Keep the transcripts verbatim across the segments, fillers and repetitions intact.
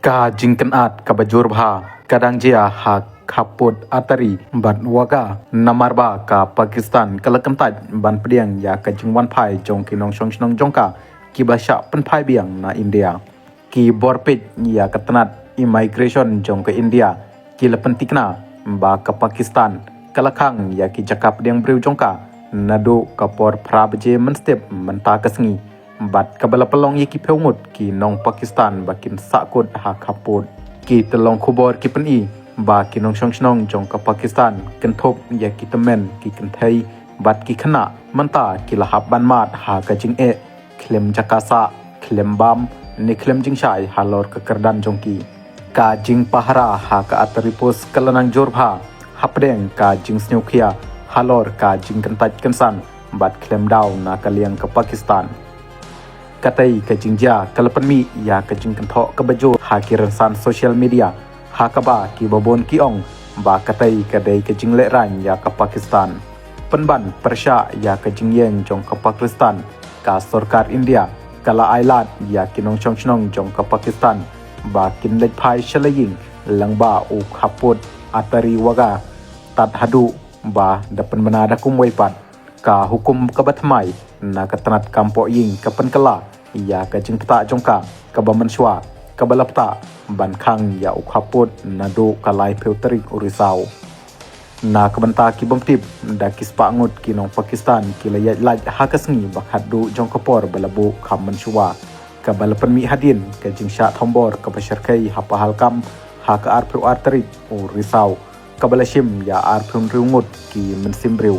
Ka jingkynad kaba jur bha ka dang jia ha khappud Attari bad Wagah, namar ba ka Pakistan ka la kyntait ban pdiang ïa ka jingwanphai jong ki nongshong shnong jong ka kiba shah pynphai biang na India. Ki bor peit ïa ka tnat immigration jong ka India ki la pyntikna ba ka Pakistan ka la khang ïa ki jaka pdiang briew jong ka naduh ka por phra baje mynstep mynta ka sngi, bad kaba la pynlong ïa ki phew ngut ki nong Pakistan ba kin sahkut ha khappud. Ki tyllong khubor ki pyni ba ki nongshong shnong jong ka Pakistan kynthup ïa ki tymmen, ki kynthei bad ki khynnah mynta ki la hap ban mad ha ka jingeh khlem jaka sah, khlem bam ne khlem jingshai halor ka kyrdan jong ki. Ka jingpahara ha ka Attari Post ka la nang jur bha hapdeng ka jingsngewkhia halor ka jingkyntait kynsan bad khlem daw na ka liang ka Pakistan. Katei ka jingjia ka la pynmih ïa ka jingkynthoh kaba jur ha ki rynsan social media, ha kaba kiba bun ki ong ba katei ka dei ka jinglehrain ïa ka Pakistan. Pynban pyrshah ïa ka jingïeng jong ka Pakistan, ka sorkar India ka la ailad ïa ki nongshong shnong jong ka Pakistan ba kin leit phai sha la ïing lyngba u khappud Attari Wagah, tad haduh ba da pynbna da kumwei pat. Ka hukum kaba thymmai na ka tnat kam poh ïing ka pynkylla ïa ka jingpyntah jong ka kaba mynshuwa, kaba la pyntah ban khang ïa u khappud naduh ka laiphew tarik u Risaw. Na ka bynta ki bym tip, da ki spah ngut ki nong Pakistan ki la ïaid lait ha ka sngi ba khatduh jong ka por ba la buh kham mynshuwa, kaba la pynmih hadien ka jingshah thombor kaba shyrkhei ha Pahalgam ha ka arphew ar tarik u Risaw, kaba la shim ïa arphew hynriew ngut ki mynsiem briew.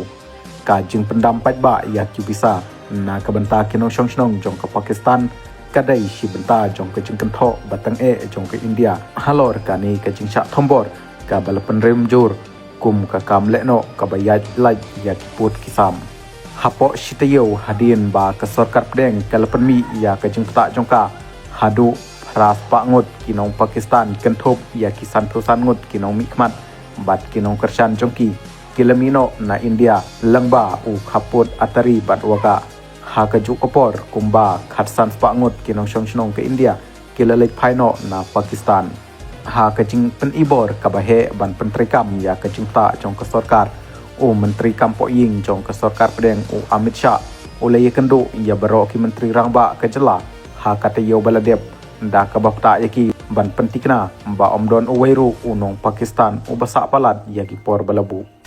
Ka jingpyndam paidbah ïa ki visa na ka bynta ki nongshong shnong jong ka Pakistan ka dei shi bynta jong ka jingkynthoh ba tang eh jong ka India halor kane ka jingshah thombor kaba la pynrem jur kum ka kam lehnoh kaba ïaid lait ïa ki pud ki sam. Hapoh shi taïew hadien ba ka sorkar pdeng ka la pynmih ïa ka jingpyntah jong ka, haduh phra spah ngut ki nong Pakistan kynthup ïa ki sanphew san ngut ki nongmihkhmat bad ki nongkyrshan jong ki ki la mih noh na India lyngba u khappud Attari bad Wagah. Ha kajuh ka por kumba khatsan spah ngut ki nongshong shnong ka India ki la leit phai noh na Pakistan. Ha ka jingpynibor kaba heh ban pyntreikam ïa ka jingpyntah jong ka sorkar, u Myntri Kam Poh Ïing jong ka sorkar pdeng u Amit Shah u la ïakynduh ïa baroh ki Myntri Rangbah ka jylla ha ka taïew ba la dep, da kaba pyntah ïa ki ban pyntikna ba ym don uwei ruh u nong Pakistan uba sah palat ïa ki por ba la buh.